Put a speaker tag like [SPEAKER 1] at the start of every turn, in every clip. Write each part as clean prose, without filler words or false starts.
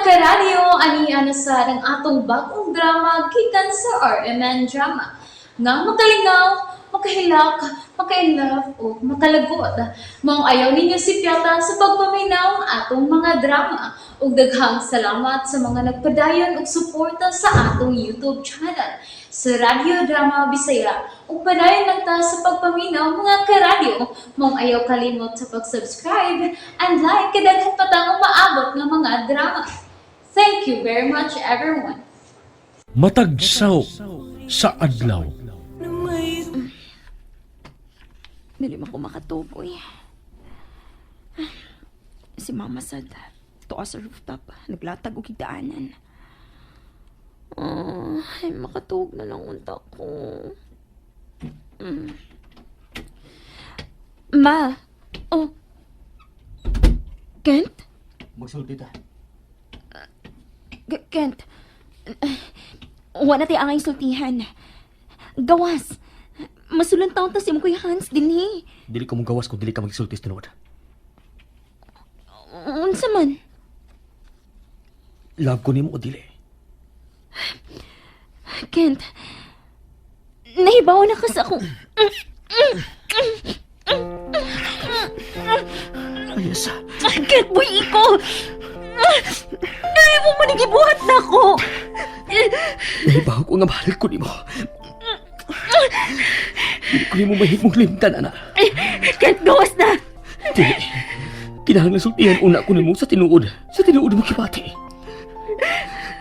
[SPEAKER 1] Karadyo, ani na sa ang atong bagong drama gikan sa RMN Drama. Nga makalingaw, makahilak, maka-inlove o makalagot. Maong ayaw ninyo sipyata sa pagpaminaw ang atong mga drama. Ug daghang salamat sa mga nagpadayon og suporta sa atong YouTube channel sa Radyo Drama Bisaya. Ug padayon lang ta sa pagpaminaw, mga karadyo. Maong ayaw kalimot sa pag-subscribe and like kay daghan pa tang umaabot nga mga drama. Thank you very much, everyone.
[SPEAKER 2] Matag saw sa adlaw.
[SPEAKER 3] Dili man ko makatuboy. Si Mama sad, tuwa sa rooftop, naglatag og higdaanan. Ay, makatug na lang unta ko. Ma! Oh! Kent?
[SPEAKER 4] Magsulti ta.
[SPEAKER 3] Kent. Wala tayo angay sultihan. Gawas. Masulan taon ta si mo Kuya Hans dinhi.
[SPEAKER 4] Dili ko mong gawas kung dili ka magsulti sa tinuod.
[SPEAKER 3] Unsa man?
[SPEAKER 4] Love ko nimo o dili.
[SPEAKER 3] Kent, nahibaw na ka sa akong.
[SPEAKER 4] Ayasa.
[SPEAKER 3] Kent, boy, iko! Nahibaw mo nagibuhat na ako!
[SPEAKER 4] Nahibaw ko nga mahal ko nimo. Dili ko nimo mahimong limtan, ana.
[SPEAKER 3] Kent, gawas na!
[SPEAKER 4] Dili. Kinahanglan sultihan una ko nimo sa tinuod. Sa tinuod mo kibati.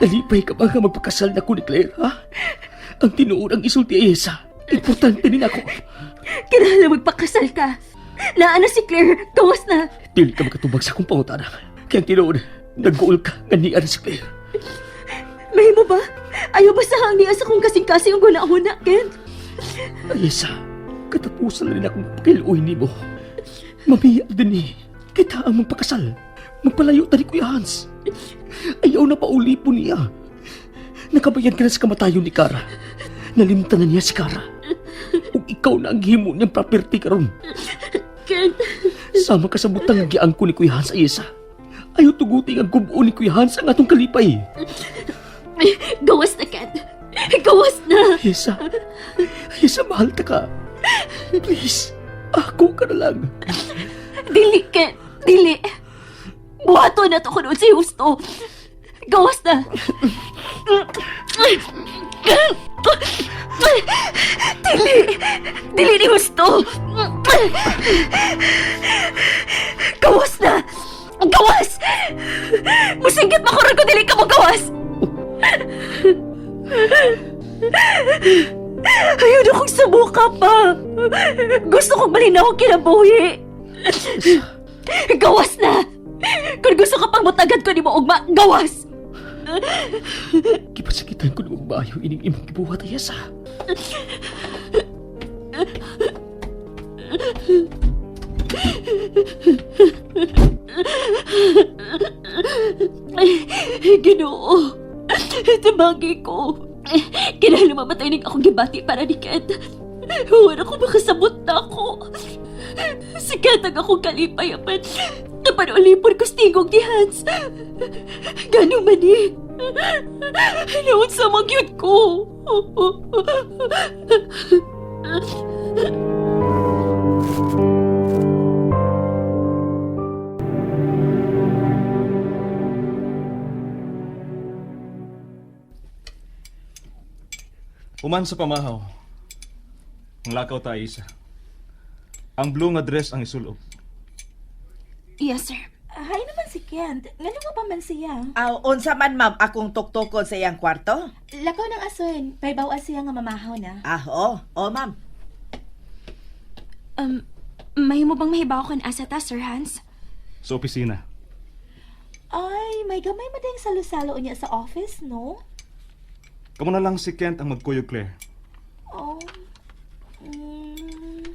[SPEAKER 4] Nalipay ka ba nga magpakasal na ko ni Claire, ha? Ang tinuod ang isulti ay isa. Importante din ako.
[SPEAKER 3] Kinahanglan magpakasal ka. Naa na si Claire, gawas na!
[SPEAKER 4] Dili ka makatubag sa akong pangutana. Kaya ang tinuod, nag-uol ka nga niya na si Claire.
[SPEAKER 3] Mahimo ba? Ayaw ba sa hangni sa akong kasing-kasing ang guna-huna, Kent?
[SPEAKER 4] Ayesa, katapusan na rin akong pakiluoy nimo. Mamiya din eh. Kita ang magpakasal. Magpalayo ta ni Kuya Hans. Ayaw na paulipon niya. Nakabayan ka na sa kamatayon ni Kara. Nalimtan na niya si Kara. Ug ikaw na ang himo niyang property karon.
[SPEAKER 3] Kent,
[SPEAKER 4] Sama ka sa butang nga giangko ni Kuya Hans, Ayesa. Ayaw tuguti ang gubo ni Kuya Hans ang atong kalipay.
[SPEAKER 3] Gawas na, Kent. Gawas na!
[SPEAKER 4] Ayesa, Ayesa, mahal ta ka. Please, ako ka na lang.
[SPEAKER 3] Dili, Kent. Dili. Buhato na to kung si Justo. Gawas na. Dili. Dili ni Justo. Gawas na. Gawas! Musinggit makurang ko dili ka mo gawas! Ayaw na kong sumuka pa. Gusto kong malinaw ang kinabuhi. Gawas na! Kung gusto ka pang mutagad ko ni mo ugma, gawas!
[SPEAKER 4] Gipasakitan ko ng maayo ining imong gibuhat, Ayesa.
[SPEAKER 3] Ginoo, tabagi ko. Kinahanglan mamatay ning akong gibati para ni Kent. Wala ko makasabot na ako. Si Kent ang akong kalipay apan. Napanulipon ko sa tingog ni Hans. Gano man eh. Naon sa magyud ko.
[SPEAKER 5] Human sa pamahaw. Ang lakaw ta isa. Ang blue nga dress ang isulob.
[SPEAKER 3] Yes, sir.
[SPEAKER 6] Hi naman si Kent. Ngano mo pa man siya?
[SPEAKER 7] Aw, unsa man ma'am akong tuktukon sa iyang kwarto?
[SPEAKER 6] Lakaw ng ason. Paybaw siya nga mamahaw na.
[SPEAKER 7] Ah, oo. Oo, ma'am.
[SPEAKER 3] May mo bang mahibaw kan asa ta, Sir Hans?
[SPEAKER 5] Sa opisina.
[SPEAKER 6] Ay, may gamay mo ding salo-salo niya sa office, no?
[SPEAKER 5] Kamo na lang si Kent ang magkuyog, Claire.
[SPEAKER 6] Oh. Mm.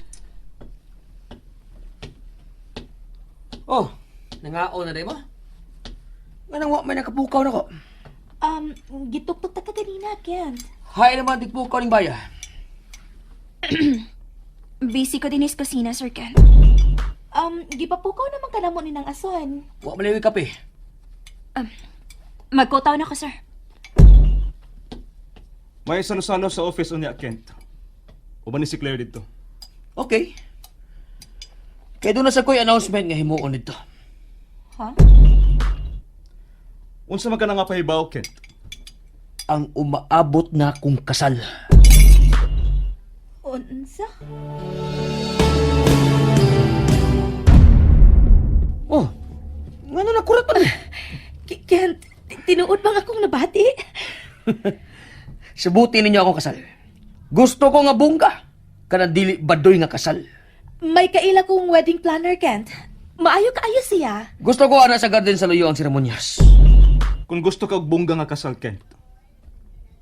[SPEAKER 8] Oh, nangao na mo? Nga nang wa may nakapukaw na ko.
[SPEAKER 6] Gituktok ta ka ganina, Kent.
[SPEAKER 8] Hay naman digpukaw ning baya.
[SPEAKER 3] Busy ko din is kusina, Sir Kent.
[SPEAKER 6] Gipapukaw naman ka namo ni ng ason.
[SPEAKER 8] Wa man kape.
[SPEAKER 3] Magkutaw na ko, sir.
[SPEAKER 5] May salo-salo sa office unya, Kent. Uban ni si Claire dito.
[SPEAKER 8] Okay. Kaya doon na sa ko'y announcement nga himuon nito.
[SPEAKER 6] Ha?
[SPEAKER 5] Unsa man ka na nga pahibaw, Kent?
[SPEAKER 8] Ang umaabot na kong kasal.
[SPEAKER 6] Unsa?
[SPEAKER 8] Oh, ngano nakurat pa ni?
[SPEAKER 6] Kent, tinuod bang akong nabati?
[SPEAKER 8] Subuti ninyo akong kasal. Gusto ko nga bongga. Kanang dili badoy nga kasal.
[SPEAKER 6] May kaila kong wedding planner, Kent. Maayo kaayo siya.
[SPEAKER 8] Gusto ko ana sa garden sa luyo ang seremonyas.
[SPEAKER 5] Kung gusto ka og bongga nga kasal, Kent,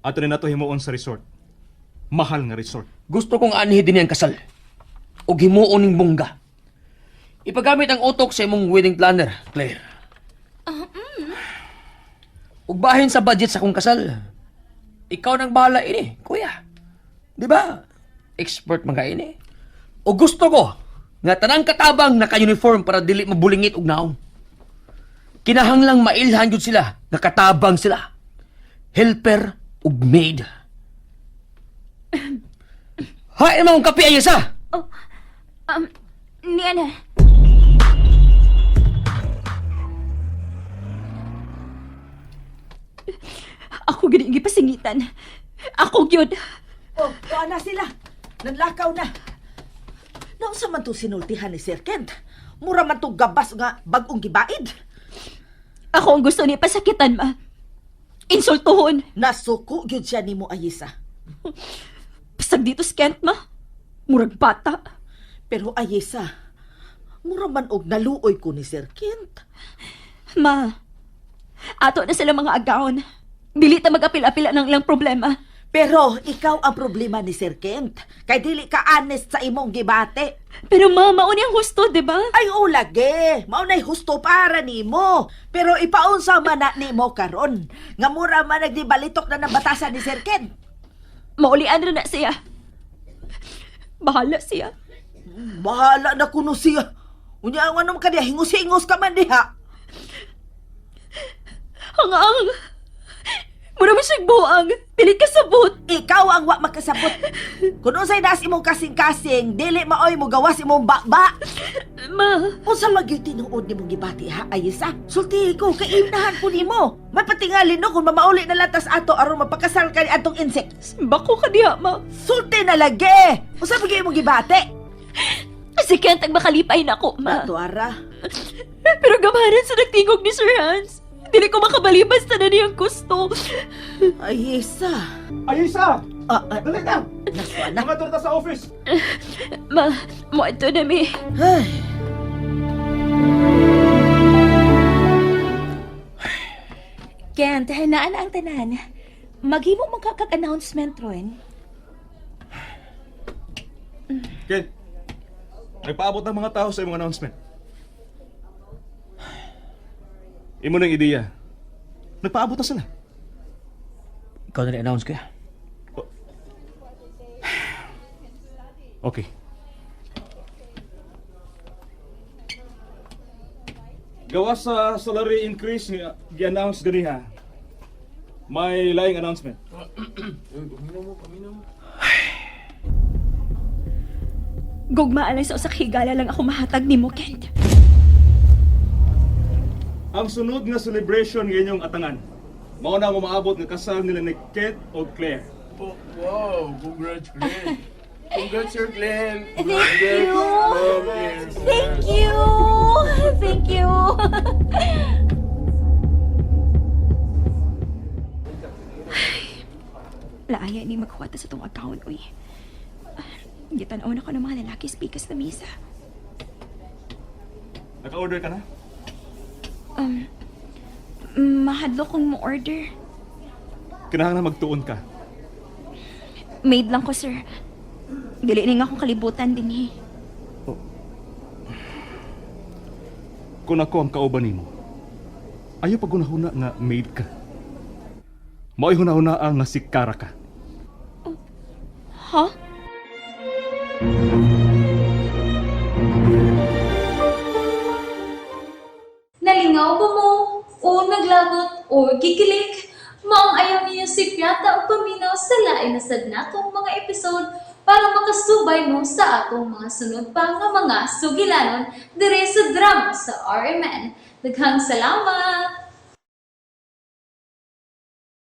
[SPEAKER 5] ato ni nato himuon sa resort. Mahal nga resort.
[SPEAKER 8] Gusto kong anhi din ang kasal. Og himuon ning bongga. Ipagamit ang utok sa imong wedding planner, Claire. Ug bahin sa budget sa akong kasal. Ikaw nang bahala ini, kuya. Di ba? Expert man ka ini. O gusto ko nga tanang katabang naka-uniform para dili mabulingit og naong. Kinahanglang mailhan jud sila, nakatabang sila. Helper ug maid. Hain mo akong kape ay isa.
[SPEAKER 3] Oh, niya na. Ako gani gipasingitan. Ako gyud.
[SPEAKER 7] Oh, tuwa na sila. Nanlakaw na. Naunsa man to sinultihan ni Sir Kent? Mura man to gabas nga bagong gibaid.
[SPEAKER 3] Ako ang gusto niya pasakitan, ma. Insultuhon.
[SPEAKER 7] Nasuko gyud siya nimo, Ayisa.
[SPEAKER 3] Pasag dito si Kent, ma. Murag bata.
[SPEAKER 7] Pero Ayisa, mura man og naluoy ko ni Sir Kent.
[SPEAKER 3] Ma, ato na sila mga agawon. Dili ta mag-apil-apila ng ilang problema.
[SPEAKER 7] Pero ikaw ang problema ni Sir Kent. Kay dili ka honest sa imong gibate.
[SPEAKER 3] Pero ma, mauni ang husto, di ba?
[SPEAKER 7] Ay ulagi, mao na'y husto para nimo. Pero ipaunsa man na nimo karon. Nga mura man nagdibalitok na ng batasan ni Sir Kent.
[SPEAKER 3] Maulian ra na siya. Bahala siya.
[SPEAKER 7] Bahala na kuno siya. Unya ang anong kaniya, hingos-hingos ka man diha.
[SPEAKER 3] Hangang! Mura mo siyang buang. Dili ka sabot.
[SPEAKER 7] Ikaw ang wa makasabot. Kung unsay naas imong kasing-kasing, dili maoy mo gawas imong bakba.
[SPEAKER 3] Ma,
[SPEAKER 7] Unsa magyud tinuod nimong gibati ha, Ayisa? Sulti ko, kainahan ko nimo. May patingali no kung mamauli na latas ato aron mapakasal ka ni atong insect.
[SPEAKER 3] bako ka diha, ma.
[SPEAKER 7] Sulti na lagi. Unsa magyud imong gibati?
[SPEAKER 3] Si Kent ang makalipay na ako, ma.
[SPEAKER 7] Tuara.
[SPEAKER 3] Pero gamaran sa nagtingog ni Sir Hans. Dili ko makabalibas tanan niyang gusto.
[SPEAKER 7] Ayisa.
[SPEAKER 5] Ayisa!
[SPEAKER 7] Ah, ah,
[SPEAKER 5] Dali na!
[SPEAKER 7] nasuwa na.
[SPEAKER 5] Mga ta sa office!
[SPEAKER 3] Ma, mo na mi.
[SPEAKER 7] Ay.
[SPEAKER 6] Kent, hinaan ang tanan. Maghimo man ka kag announcement ron.
[SPEAKER 5] Kent, nagpaabot ang mga tao sa imong announcement. Imo nang ideya. Nagpaabot na sila.
[SPEAKER 8] Ikaw na announce kuya.
[SPEAKER 5] Okay. Gawa sa salary increase nga gi-announce ganiha. May laing announcement.
[SPEAKER 3] Gugma alay sa usa ka higala lang ako mahatag nimo, Kent.
[SPEAKER 5] Ang sunod nga celebration nga inyong atangan. Mao na ang umaabot nga kasal nila ni Kent o Claire.
[SPEAKER 9] Oh, wow, congrats, Glenn. Congrats, Sir Glenn.
[SPEAKER 6] Thank you. Thank you. Thank you.
[SPEAKER 3] Laaya ni maghuwata sa tong account, uy. Gitanaw na ko ng mga lalaki speakers na misa.
[SPEAKER 5] Naka-order ka na?
[SPEAKER 3] Mahadlo kong mo-order.
[SPEAKER 5] Kinahanglan magtuon ka.
[SPEAKER 3] Made lang ko, sir. Dili ni nga akong kalibutan din eh.
[SPEAKER 5] Kung ako ang kauban nimo, ayaw pagunahuna nga maid ka. Mao'y hunahuna ang nga sikara ka.
[SPEAKER 3] Huh?
[SPEAKER 1] Nalingaw ba mo o naglagot o gikilig? Maong ayaw niyo si Piata o paminaw sa lain na sad natong mga episode para makasubay mo sa atong mga sunod pa nga mga sugilanon dire sa drama sa RMN. Daghang salamat!